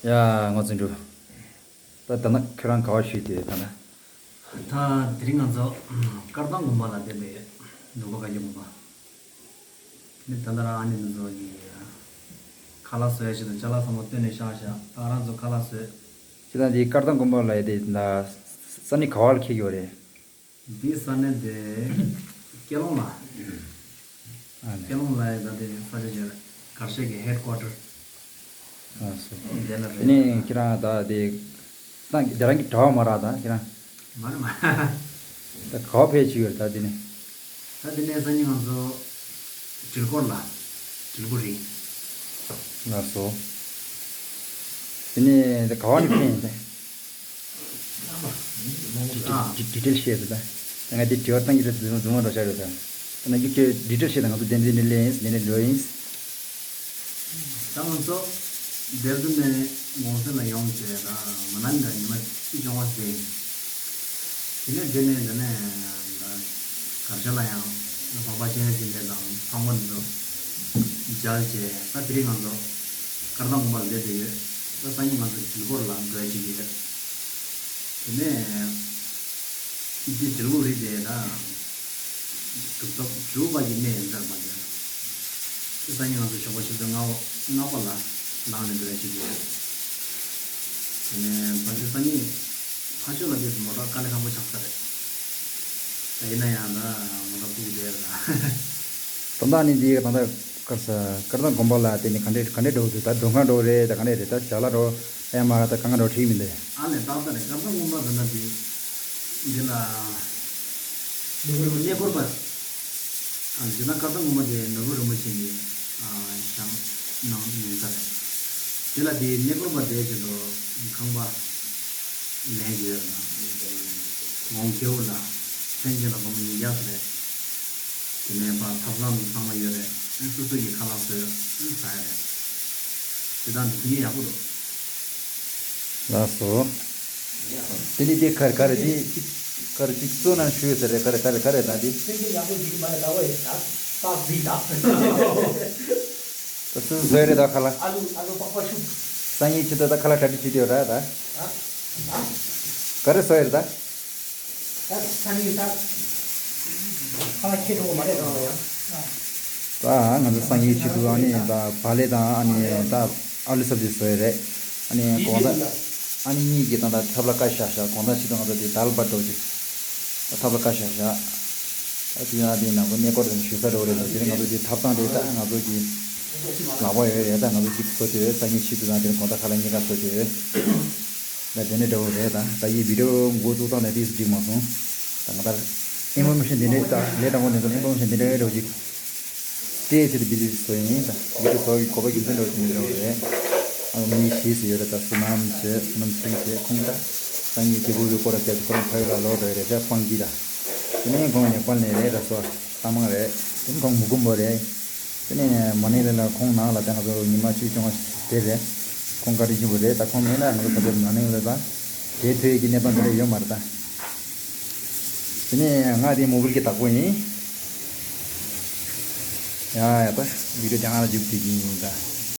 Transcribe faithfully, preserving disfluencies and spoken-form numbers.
ཡ། ངོ་ཚ་འགྲོ། ད་ད་ནི་ཁྱོད་རང་ག་བ་ཞུས་ཏེ་ད་ནི། ད་དེ་རིང་ང་ཚོ་དཀར་ཐང་དགོན་པ་ལ་བསྡད་པའི་ནོར་བུ་དགའ་སྐྱིད་དགོན་པ། ནི་ད་ལྟ་རང་ཨ་ནེ་འདི་ཚོ་གི་ཁ་ལག་བཟོ་ཡ་ཞིག་དང་ཅ་ལག་ཚང་མ་བཏོན་ནས་བཞག་བཞག་ད་རང་ཚོ་ཁ་ལག་བཟོས། ཁྱེད་རང་འདི་དཀར་ཐང་དགོན་པ་ལ་ཡ་དེ་ད་ས་གནས་ག་བ་ལ་འཁེལ་གྱི་ཡོད་རེད། འདི་ས་གནས་དེ་སྐྱེ་ལོང་ལ། ཨ་ནི། སྐྱེ་ལོང་ལ་ཡ་ད་དེ་ས་ཆ་ཅིག་རེད། གར་ཞེ་གི་ཧེད་ཀོ་ཊར། ལགས་སོ། དེ་ལ་རེད། དེ་ནས་ཁྱེད་རང་ད་དེ་ད་དེ་རང་གི་གྲྭ་བ་མ་རག་ད་ཁྱེད་རང་། མ་རེད་མ། ད་ག་བ་ཕེབས་བཅུག་ཡོད་ད་དེ་ནས། ད་དེ་ནས་སང་ཉིན་ང་ཚོ་དྲིལ་སྐོར་ལ་དྲིལ་བུ་རི། ལགས་སོ། དེ་ནས་ད་ག་བ་ནས་ཕེབས་ཡིན་ད། ཨ། ཌི་ཊེལ་ཤེས་ད། ད་ང་འདི་དྲི་བ་བཏང་གི་རེད་རྫུན་རྫུན་མ་འགྲོ་བྱ་རེད་ད། ད་ནང་རྒྱུགས་ཀྱི་ཌི་ཊེལ་ཤེས་ད་ང་ཚོ་དེ་འདི་འདི་ལེན་འདི་འདི་འགྲོ་ཡིན། ད་ང་ཚོ་ལྡེར་ལྡུན་ནས་གོང་ས་ལ་ཡོང་བྱས་ད་མ་ནལ་ལ་ཉི་མ་བཅུ་བཅོ་ལྔ་ཟིན། དེ་ནས་དེ་ནས་འདི་ནས་ད་གར་ཞ་ལ་ཡང་འཕགས་པ་སྤྱན་རས་གཟིགས་འདི་དང་ཕག་མོ་འདི་ཚོ་མཇལ་བྱས་ད་དེ་རིང་ང་ཚོ་དཀར་ཐང་དགོན་པ་ལ་བསྡད་བསྡད་ཡོད། ད་སང་ཉིན་ང་ཚོ་དྲིལ་སྐོར་ལ་འགྲོ་ཡ་ཅིག་ཡོད། དེ་ནས་འདི་དྲིལ་བུ་རི་དེ་ད་གྲུབ་ཐོབ་དྲིལ་བུ་པ་གི་གནས་ཡིན་ཟེར་མ་ཟེར། དེ་སང་ཉིན་ང་ཚོ་ཞོགས་པ་ཆུ་ཚོད་ལྔ་པ་ལྔ་པ་ལ་ལངས་ནས་འགྲོ་ཡ་ཅིག་ཡོད། དེ་ནས་ཕལ་ཆེར་སང་ཉིན་ཕ་ཤོད་ལ་དེ་མོ་ཊ་དཀའ་ལས་ཁག་པོ་ཆགས་ས་རེད། ད་ཡིན་ན་ཡང་ད་མོ་ཊ་བཀུག་བསྡད་ཡོད་ད། ད་ལྟ་ནི་འདི་ད་ལྟ་དཀར་ས་དཀར་ཐང་དགོན་པ་ལ་དེ་ནི་ག་འདྲས་ག་འདྲས་འགྲོ་འདུག་ད་མགྲོན་ཁང་འགྲོ་རེད་ད་ག་འདྲས་རེད་ད་ཅ་ལག་འགྲོ་ཨེ་མ་ར་ད་གང་ག་འགྲོ་ཁྲིད་མི་འདུག་ཨ་ལས་ཏག་ཏག་རེད། དཀར་ཐང་དགོན་པ་ད་ལྟ་འདི་འདི་ལ་ནོར་བུ་རིན་པོ་ཆེ་གནས་སྐོར་པ། ཨ་ཇི་ལྟར་དཀར་ཐང་དགོན་པ་དེ་ནོར་བུ་རིན་པོ་ཆེ་གི་ཨ་ཞང་ནང་ཡིན་ས་རེད། དེ་ལ་དེའི་གནས་སྐོར་པ་དེའི་ཆེད་དུ་ཁང་པ་ལེན་དགོས་ཡོད་ན། ཝང་ཁེའུ་ལ་མཚན་ཅན་ལ་སྒོར་མོ་ཉིས་བརྒྱ་ཙམ་རེད། དེ་ནས་ཕར་ཐབ་ཚང་ཚང་མ་ཡོད་རེད། སོ་སོ་ཡི་ཁ་ལག་བཟོས་ཟ་ཡ་རེད། དེ་དང་འདི་ཚོ་ཡག་པོ་འདུག་ལགས་སོ། དེ་ནི་དེ་ག་རེ་ག་རེ་དེ་གཅིག་ག་རེ་གཅིག་གཙོ་ན་ཞུས་ཟེར་རེད། ག་རེ་ག་རེ་ག་རེ་ད་དེ། སེམས་ཅན་ཡག་པོ་འཇིག་གི་མ་རེད་ད། འོ་ཡེ་ད་སྟག་རྫི་ད། ད་སུ་བཟོས་རེད་ད་ཁ་ལག་ཨ་ལུ་ཨ་ལུ་པགས་པ་ཤུབ། སང་ཉིན་ཆུ་ཚོད་ད་ཁ་ལག་གྲ་སྒྲིག་བྱེད་དུས་ར་ད། ཨ་ཨ་ག་རེ་བཟོས་རེད་ད། ད་ས་ནི་ད་ཁ་ལག་ཁྱེད་འགྲོ་གི་མ་རེད་ད་ཡང་། ད་ང་ཚོ་སང་ཉིན་ཆུ་ཚོད་ཨ་ནི་ད་བག་ལེབ་དང་ཨ་ནི་ད་ཨ་ལུ་སབ་ཇི་བཟོས་རེད། ཨ་ནི་དགོང་དག་ཨ་ནི་གཉིས་ཀྱི་ད་ད་ཐབ་ལ་ཀ་བཞག་བཞག་དགོང་དག་ཆུ་ཚོད་ང་ཚོ་དེ་དལ་བ་འགྲོ་ཅིག་ད་ཐབ་ལ་ཀ་བཞག་བཞག་ཨ་དེ་ཡང་དེ་ནང་ཚོ་གནས་སྐོར་དང་ཞུ་ས་འགྲོ་རེད། དེ་རིང་ང་ཚོ་དེ་ཐབ་ཚང་རེད། ད་ང་ཚོ་གི་ལག་པ་ཡོད་རེད། ད་ང་ཚོ་གཅིག་བཟོ་དེ་ཡོད། སང་ཉིན་ཆུ་ཚོད་དང་དེ་རིང་དགོང་དག་ཁ་ལག་གཉིས་ཀ་བཟོ་དེ་ཡོད། ད་དེ་ནས་འདྲ་བོ་རེད། ད་ད་ཡི་བི་ཌི་ཡོ་འགོ་བཙུགས་སྟངས་ནས་དེ་འགྲིག་མ་སོང་། ད་ང་ད་ཨིན་ཕོར་མེ་ཤན་དེ་འདྲས་ད་ལས་དང་པོ་ནས་ད་ཨིན་ཕོར་མེ་ཤན་དེ་འདྲས་འདྲ་བོ་ཅིག་སྤྲད་ཆེད་དུ་བི་ཌི་ཡོ་བཟོ་ཡིན། ད་བི་ཌི་ཡོ་བཟོ་གི་གོ་བ་རྒྱུ་མཚན་འདྲ་བོ་ཅིག་མི་འདྲ་བོ་རེད། ཨ་མི་བཞི་ཟེར་ཡོད་རེད། ད་བསོད་ནམས་བྱས་བསོད་ནམས་སེང་བྱས་ཁོང་ད་སང་ཉིན་སྐྱེ་བོ་བའི་སྐོར་ལ་བལྟས་ཚེ་ཁོ་རང་ཕ་ཡུལ་ལ་ལོག་འགྲོ་ཡི་རེད། ད་སྤང་གི་ད་དེ་ནས་ཁོང་ནེ་པཱལ་ནས་རེད། ད་སོ་ལྟ་མང་རེད། དེ་ནས་ཁོང་མུ་གུམ་བོ་རེད། དེ་ནས་མ་ནེ་ལི་ལ་ཁོང་ནང་ལ་ད་ང་ཚོ་ཉི་མ་བཅུ་བཅོ་ལྔ་བསྡད་རེད། ཁོང་བཀའ་དྲིན་ཆེན་པོ་རེད། ད་ཁོང་མེད་ན་ང་ཚོ་ད་ལྟ་མ་ནེ་ལི་ལ་བསྡད་ཐུབ་ཡས་ཀྱི་གནས་སྟངས་དེ་འདྲ་ཡོད་མ་རེད་ད། དེ་ནས་ང་དེ་མོ་བིལ་གྱི་བདག་པོ་ཡིན། ཡ་ཡ་ད་བི་ཌི་ཡོ་རྒྱང་ལ་འཇུག་དེ་ཡིན་ད།